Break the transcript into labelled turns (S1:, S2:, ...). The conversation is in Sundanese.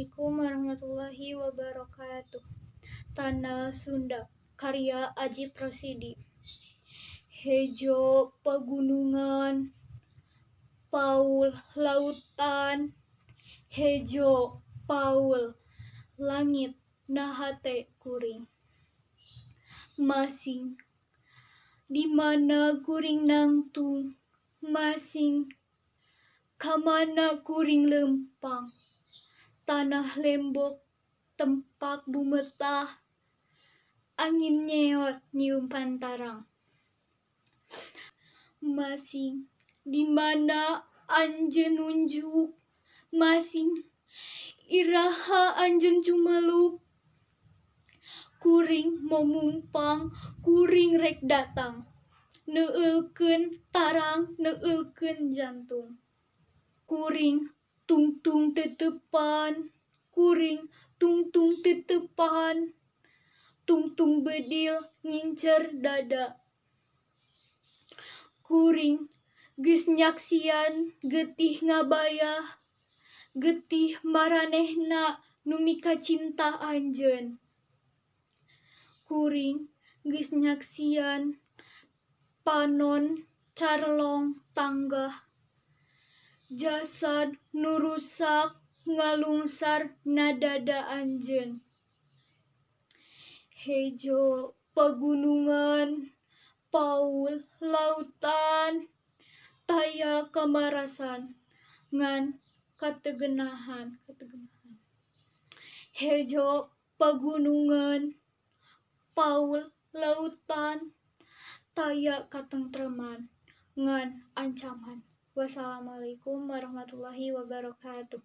S1: Assalamualaikum warahmatullahi wabarakatuh. Tanah Sunda, karya Ajip Rosidi. Hejo pagunungan, paul lautan, hejo paul langit nahate kuring. Masing di mana kuring nangtung, masing kamana kuring lempang. Tanah lembok tempak bumetah, angin nyeot nyium pantarang. Masing di mana anjeun nunjuk, masing iraha anjeun cumeluk. Kuring momumpang, kuring rek datang, neueulkeun tarang, neueulkeun jantung. Kuring tungtung tetepan, kuring tungtung tetepan, tungtung bedil ngincer dada. Kuring geus nyaksian getih ngabayah, getih maranehna nu mikacinta anjeun. Kuring geus nyaksian panon carlong tanggah, jasad nu rusak ngalungsar na dada anjeun. Hejo pagunungan, paul lautan, taya kamarasan ngan kategenahan. Hejo pagunungan, paul lautan, taya katentreman ngan ancaman. Wassalamualaikum warahmatullahi wabarakatuh.